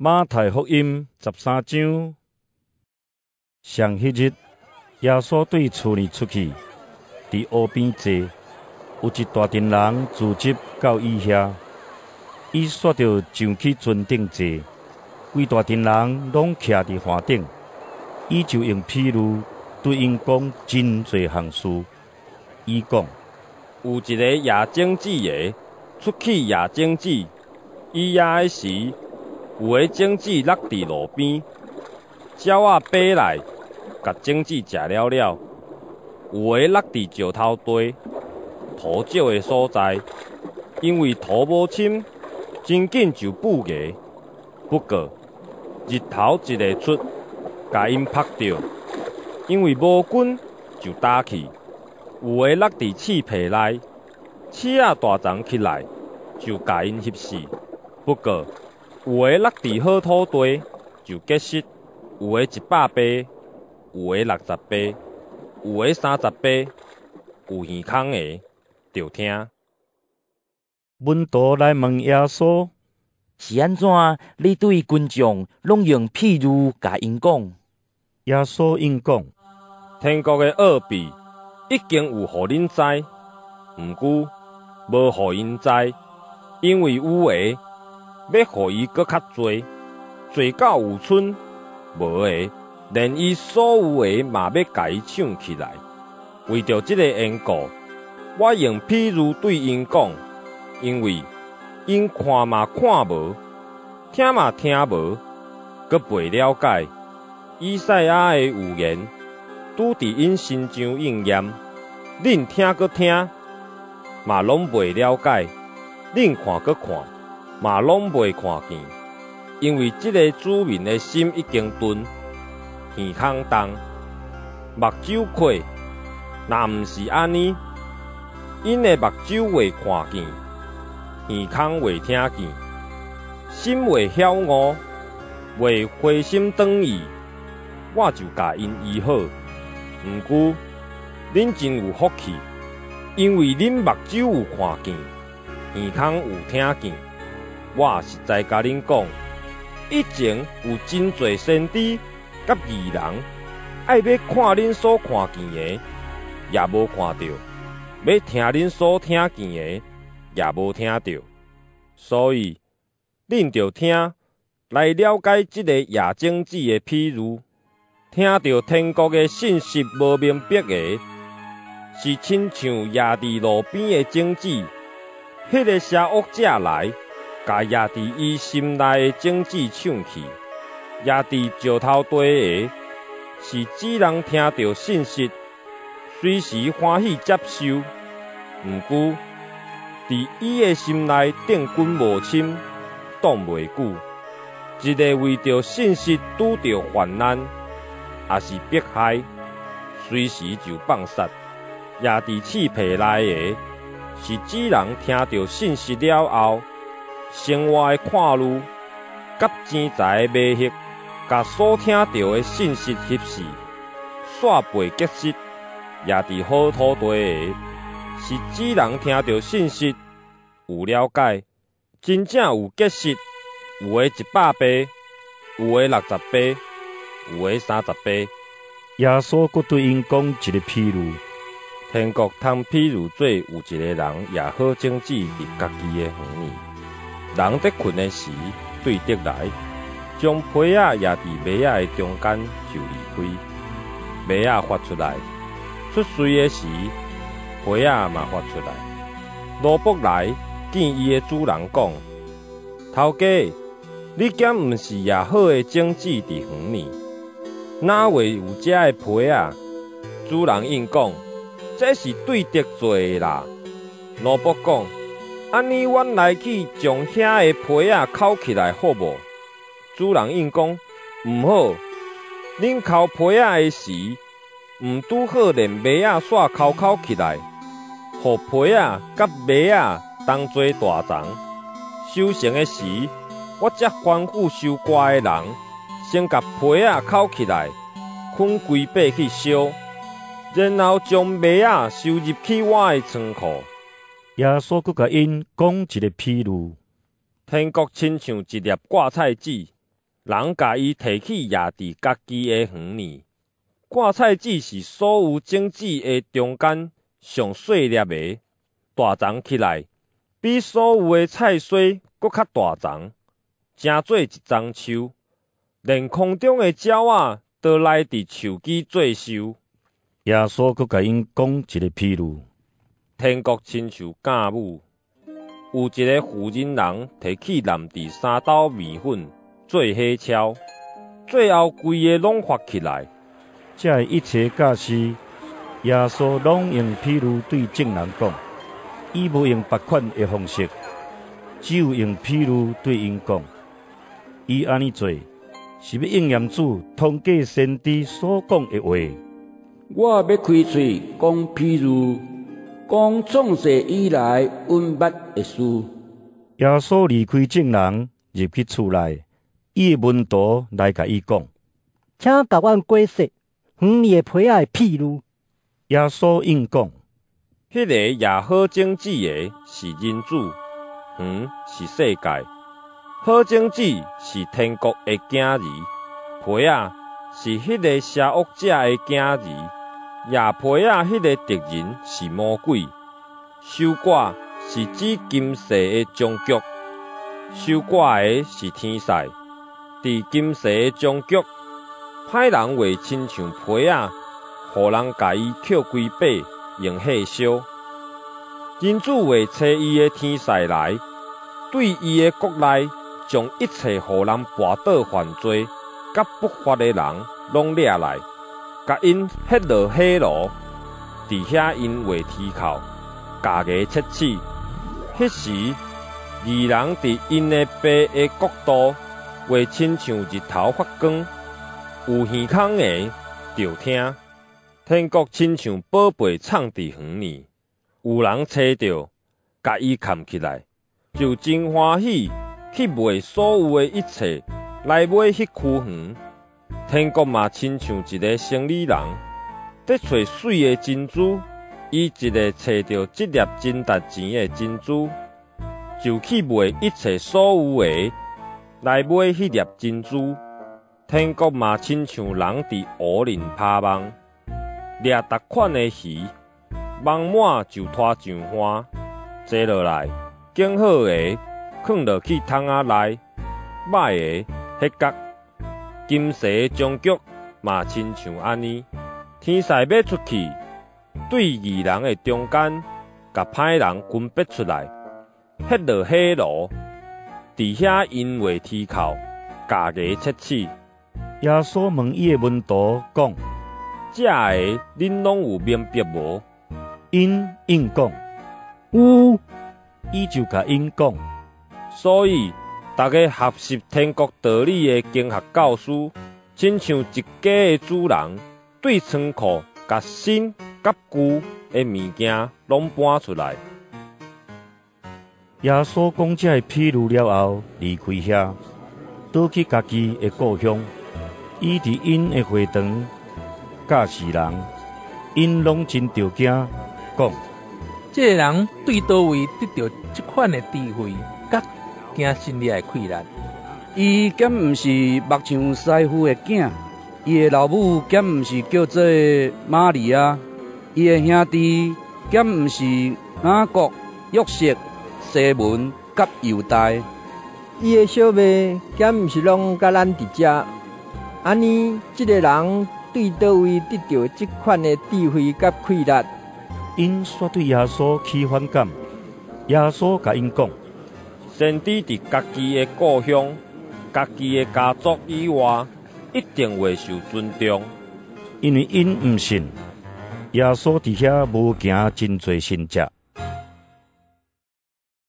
馬太福音13章，上彼日，耶穌對厝內出去，佇湖邊坐，有一大陣人聚集到伊遐，伊煞著上去船頂坐，規大陣人攏徛佇岸頂，伊就用譬喻對𪜶講真濟項事。伊講：有一个掖種子的出去掖種子，伊掖的時，有的種子落佇路邊，鳥仔飛來，共種子食了了；有的落佇石頭地，土少的所在，因為土無深，真緊就爆芽。不過日頭一下出，共𪜶曝著，因為無根就焦去。有的落佇刺皮內，刺仔大叢起來，就共𪜶翕死。不過有的落佇好土地，就結實，有的100倍，有的60倍，有的30倍。有耳孔的，著聽。門徒來問耶穌：是按怎？你對群眾攏用譬喻共𪜶講？耶穌應講：天國的奧秘已經有予恁知，毋過無予𪜶知，因為有的欲予伊閣較濟，濟到有賰；無的，連伊所有的嘛欲共伊搶去來。為著這个緣故，我用譬喻對𪜶講，因為𪜶看嘛看無，聽嘛聽無，閣袂了解。以賽亞的預言拄佇𪜶身上應驗。恁聽閣聽，嘛攏袂了解；恁看閣看，嘛攏袂看見。因為這个子民的心已經鈍，耳孔重，目睭虧。若毋是按呢，𪜶的目睭會看見，耳孔會聽見，心會曉悟，會回心轉意，我就共𪜶醫好。毋過，恁真有福氣，因為恁目睭有看見，耳孔有聽見。我實在共恁講，以前有真濟先知佮義人，愛欲看恁所看見的，也無看著；欲聽恁所聽見的，也無聽著。所以，恁著聽來了解這个掖種子的譬喻。聽著天國的信息無明白的，是親像掖佇路邊的種子。彼个邪惡者來，共掖佇伊心內的種子搶去。掖佇石頭地的，是指人聽著信息，隨時歡喜接受。毋過，佇伊的心內定根無深，擋袂久。一下為著信息拄著患難，抑是迫害，隨時就放殺。掖佇刺皮內的，是指人聽著信息了後，生活的看慮、佮錢財的迷惑，共所聽著的信息翕死，煞袂結實。掖佇好土地的，是指人聽著信息有了解，真正有結實，有的100倍，有的60倍，有的30倍。耶穌閣對𪜶講一个譬喻：天國通比喻做有一个人掖好種子佇家己的園裡，人佇睏的時，對敵來，將皮仔掖佇麥仔的中間就離開。麥仔發出來，出穗的時，皮仔嘛發出來。奴僕來見伊的主人講：頭家，你敢毋是掖好的種子佇園裡？哪會有遮的皮仔？主人應講：這是對敵做的啦。奴僕講：按呢，阮來去將遐的皮仔摳起來好無？主人應講：毋好，恁摳皮仔的時，毋拄好連麥仔煞摳摳起來，予皮仔佮麥仔同齊大叢。收成的時，我才吩咐收割的人，先共皮仔摳起來，捆規塊去燒，然後將麥仔收入去我的倉庫。耶穌閣共𪜶講一个譬喻：天國親像一粒掛菜籽，人共伊提去攑佇家己的園裡。芥菜籽是所有種子的中間上細粒的，大叢起來，比所有的菜蓑閣較大叢，成做一欉樹，連空中的鳥仔都來佇樹枝做岫。耶穌閣共𪜶講一个譬喻：天國親像酵母，有一个婦人人提去澹佇3斗麵粉做伙撨，最後規个攏發起來。這个一切教示，耶穌攏用譬喻對眾人講，伊無用別款的方式，只有用譬喻對𪜶講。伊按呢做，是欲應驗主通過先知所講的話。我欲開喙講譬喻，講創世以來阮捌的事。耶穌離開眾人，入去厝內，伊的門徒來共伊講：請共阮解說園裡的皮仔的譬喻。耶穌應講：彼个掖好種子的是人子，園是世界。好種子是天國的囝兒，皮仔是彼个邪惡者的囝兒。掖皮仔彼个敵人是魔鬼。收割是指今世的終局，收割的是天使。佇今世的終局，歹人會親像皮仔，予人共伊抾規擺，用火燒。人子會差伊的天使來，對伊的國內，將一切予人跋倒犯罪、佮不法的人攏掠來，共𪜶彼落火爐，佇遐𪜶會啼哭、咬牙切齒。彼時，義人佇𪜶的爸的國度，會親像日頭發光。有耳孔的，著聽。天國親像寶貝藏佇園裡，有人揣著，共伊崁起來，就真歡喜去賣所有的一切來買彼區園。天國嘛親像一个生理人，佇揣媠的珍珠，伊一个揣著這粒真值錢的珍珠，就去賣一切所有的來買彼粒珍珠。天國嘛親像人佇湖裡拋網，掠逐款的魚，網滿就拖上岸，坐落來，揀好的囥落去桶仔內，䆀的彼角。今世的終局嘛親像按呢，天使欲出去，對義人的中間，共歹人分別出來，彼落火爐，佇遐𪜶會啼哭，咬牙切齒。耶穌問伊的門徒講：這个恁攏有明白無？𪜶應講：有。伊就共𪜶講：所以，逐个學習天國道理的經學教師，親像一家的主人，對倉庫共新佮舊的物件攏搬出來。耶穌講這个譬喻了後，離開遐，倒去家己的故鄉。伊佇𪜶的會堂教示人，𪜶攏真著驚，講：這个人對佗位得著這款的智慧，佮行神蹟的氣力？伊敢毋是木匠師傅的囝？伊的老母敢毋是叫做瑪利亞？伊的兄弟敢毋是雅各、約瑟、西門佮猶大？伊的小妹敢毋是攏佮咱佇遮？按呢，這个人對佗位得著這款的智慧佮氣力？𪜶煞對耶穌起反感。耶穌共𪜶講：先知佇家己的故鄉、家己的家族以外，一定會受尊重。因為𪜶毋信。耶穌佇遐無行真濟神蹟。